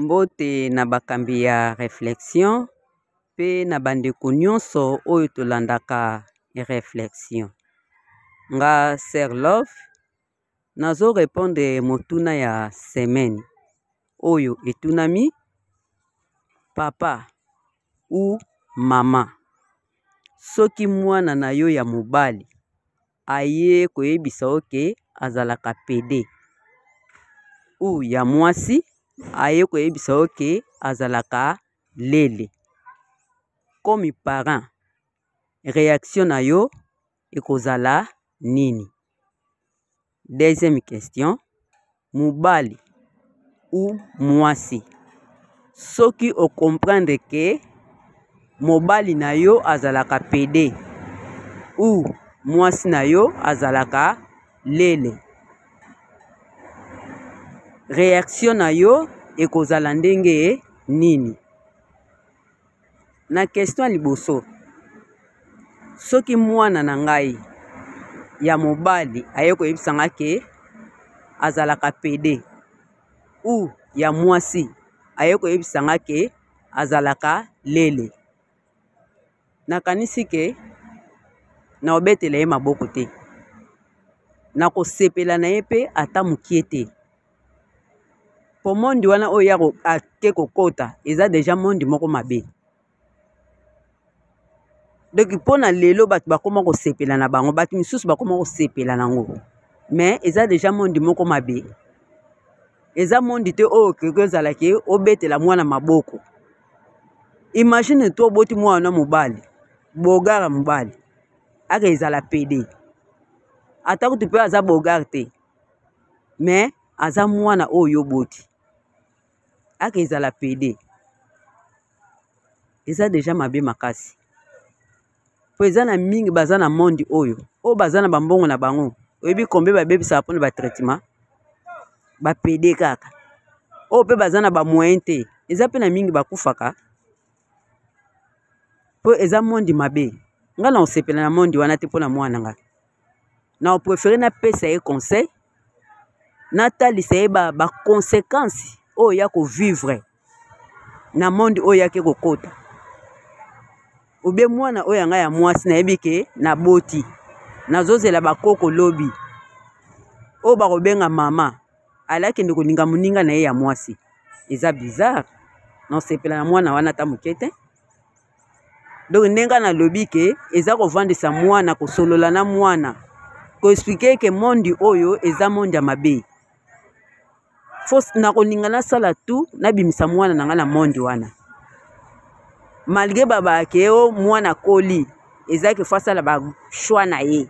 Mbote na bakambi ya reflexion pe na bandeko nionso oyo tolandaka reflexion. Nga Sœur Love nazo repondre motuna ya semaine oyo etunami papa ou mama soki mwana na yo ya mobali aye koyebisa yo ke azalaka pede ou ya mwasi aye koyebisa yo ke azalaka lele comme parent reaction na yo ekozala nini? Deuxième question, mobali ou mwasi soki o comprendre ke mobali na yo azalaka pede ou mwasi na yo azalaka lele reaction na yo ekozala ndenge nini? Na question ya liboso, soki mwana na ngai ya mobali aye koyebisa nga ke azalaka pede ou ya mwasi aye koyebisa nga ke azalaka lele, nakanisi ke nakobetela ye maboko te, nakosepela na ye mpe ata mokie te. Po monde wana oyo ye ake kokota eza dejà monde moko mabe. Donc mpo na lelo bato bakoma kosepela na bango, bato misusu bakoma kosepela na yango, mais eza dejà monde moko mabe. Eza monde te oyo okoki ozala ke obetela mwana maboko. Imagine toi oboti mwana na mobali, bogara mobali, ake ezala pede. Ata kutu mpe aza bogare te. Mais aza mwana oyo yo oboti ake ezala pede eza deja mabe makasi po eza na mingi baza na monde oyo oyo baza na bambongo na bango oyebi combien babebisaka mpona ba traitement ba pede kaka oyo mpe baza na ba moyen te eza mpe na mingi bakufaka po eza monde mabe ngai na kosepela na monde wana te mpo na mwana ngai Na prefere napesa ye conseil, natalisa ye ba consequences oyo ya ko vivre na monde oyo yake kokota. Ou bien mwana oyo ya ngai ya mwasi nayebi ke naboti, nazozela ba koko lobi oyo bakobenga mama, ale akende kolinga moninga na ye ya mwasi. Eza bizarre, nasepela na mwana wana ata moke te. Donc ndenge nalobi ke eza kovandisa mwana, kosolola na mwana, ko expliquer ke monde oyo eza monde ya mabe. Faut nakolinga nasala tout nabimisa mwana na ngai na monde wana. Malgre babaka ke o mwana akoli, eza ke faut asala ba choix na ye.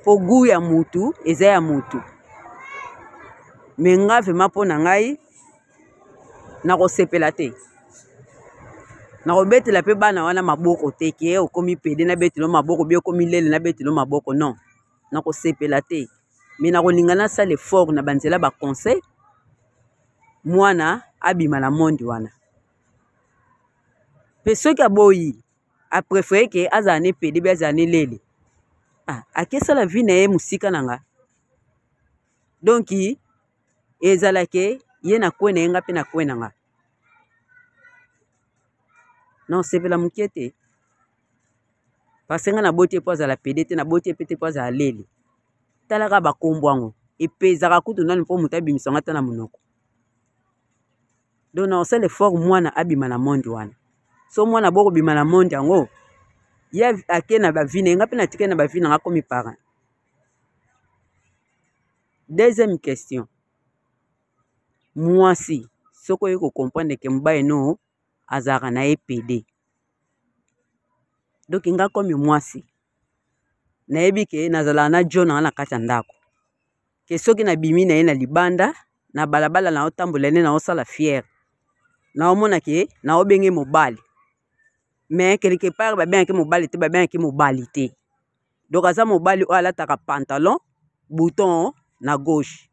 Po gout ya mutu eza ya mutu. Mais nga vraiment mpo na ngai nakosepela te. Nakobetela pe bana wana maboko te ke okomi pede nabetela yo maboko bien okomi lele nabetela yo maboko non. Nakosepela te. Mais nakolinga nasala effort na ba nzela ba conseil mwana abima na monde wana. Pe soki aboyi a prefere ke azala ne pede bien azala ne lele ah, akesala vie na ye mosika na nga. Donc ezala ke ye na kwe na ye nga mpe na kwe na nga naosepela moke te parce nga naboti ye mpo azala pede te naboti ye mpe te mpo azala lele talaka bakombo yango epezaka kutu nanu mpo moto abimisa yango ata na monoko donc naosala effort mwana abima na monde wana so mwana bokobima na monde yango ye ake na bavi na ye nga mpe natikali na bavi na nga komi parent. Deuxième question, mwasi soki oye ko comprendre ke mobali no azalaka na ye pede, donc nga comme mwasi nayebi ke nazalaka na djo na nga na kati ya ndako, ke soki nabimi na ye na libanda na balabala naotambola nde naosala fiere, naomona ke naobenge mobali mais quelque part babengaki mobali te, babengaki mobali te. Donc aza mobali oyo alataka pantalon bouton na gauche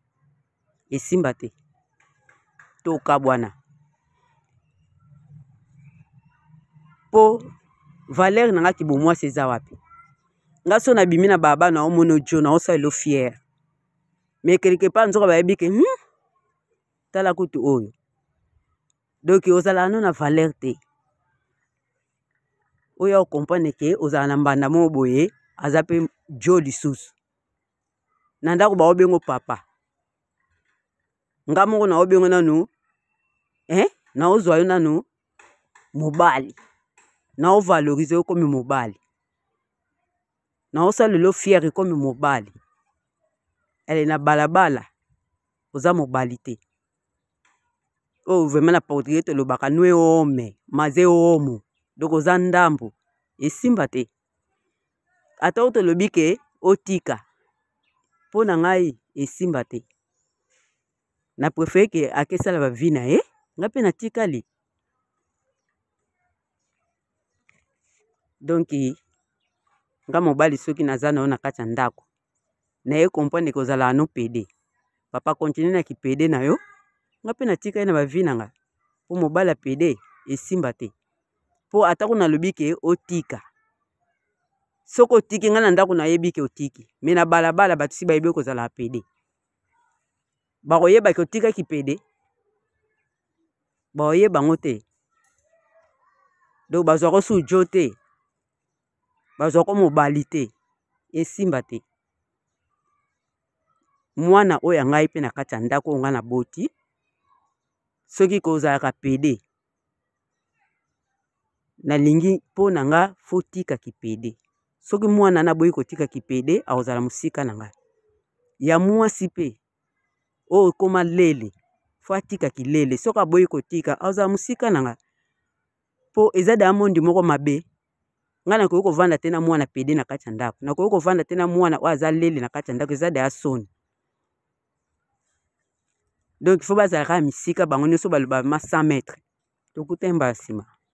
esimba te tokabwana po valeur na nga kibomwasi eza wapi nga so nabimi na baba na omona ojo na osalelo fiere mais quelque part nzoka bayebi ke tala kutu oyo. Donc ozalaka no na valeur te. Oyo ocomprendre ke ozala na mbanda moko boye aza mpe jo lisusu na ndako baobengo papa. Nga moko naobengo nanu eh? Naozwa yo nanu mobali, naovalorize yo komi mobali, naosalela yo fiere komi mobali. Ele na balabala oza mobali te. Oyo vraiment na portugais tolobaka nue home maze homo, donc oza ndambo, esimba te. Ata oyo tolobi ke otika, mpo na ngai esimba te. Na préféré ke akesala ba vie na ye, ngai mpe natikali. Donc nga mobali soki naza na yo na kati ya ndako, naye comprendre ke ozalaka no pede, papa continue na kipede na yo, nga mpe natikali na ba vie na nga. Mpo mobali ya pede esimba te. Mpo ata kuna nalobi ke otika, soki otiki nga na ndako nayebi ke otiki, me na balabala bato si bayebi kozala pede, bakoyeba ke otikaki pede, bakoyeba yango te. Donc bazwaka su jo te, bazwaka mobali te, esimba te. Mwana oyo ya ngai mpe na kati ya ndako oyo ngai naboti, soki kozalaka pede, nalingi mpo na nga fo tika kipede. Soki mwana naboyi kotika kipede, akozala mosika na ngai. Ya mwasi mpe oyo ekoma lele, fo atika kilele. Soki aboyi kotika, akozala mosika na ngai. Mpo eza da mondi moko mabe. Ngai nakoki kovanda te na mwana pede na kati ya ndako, nakoki kovanda te na mwana oyo aza lele na kati ya ndako, eza da soni. Donc il faut bazala kaka misika bango nyonso, baloba ma 100 mètres. Tokutani mbala nsima.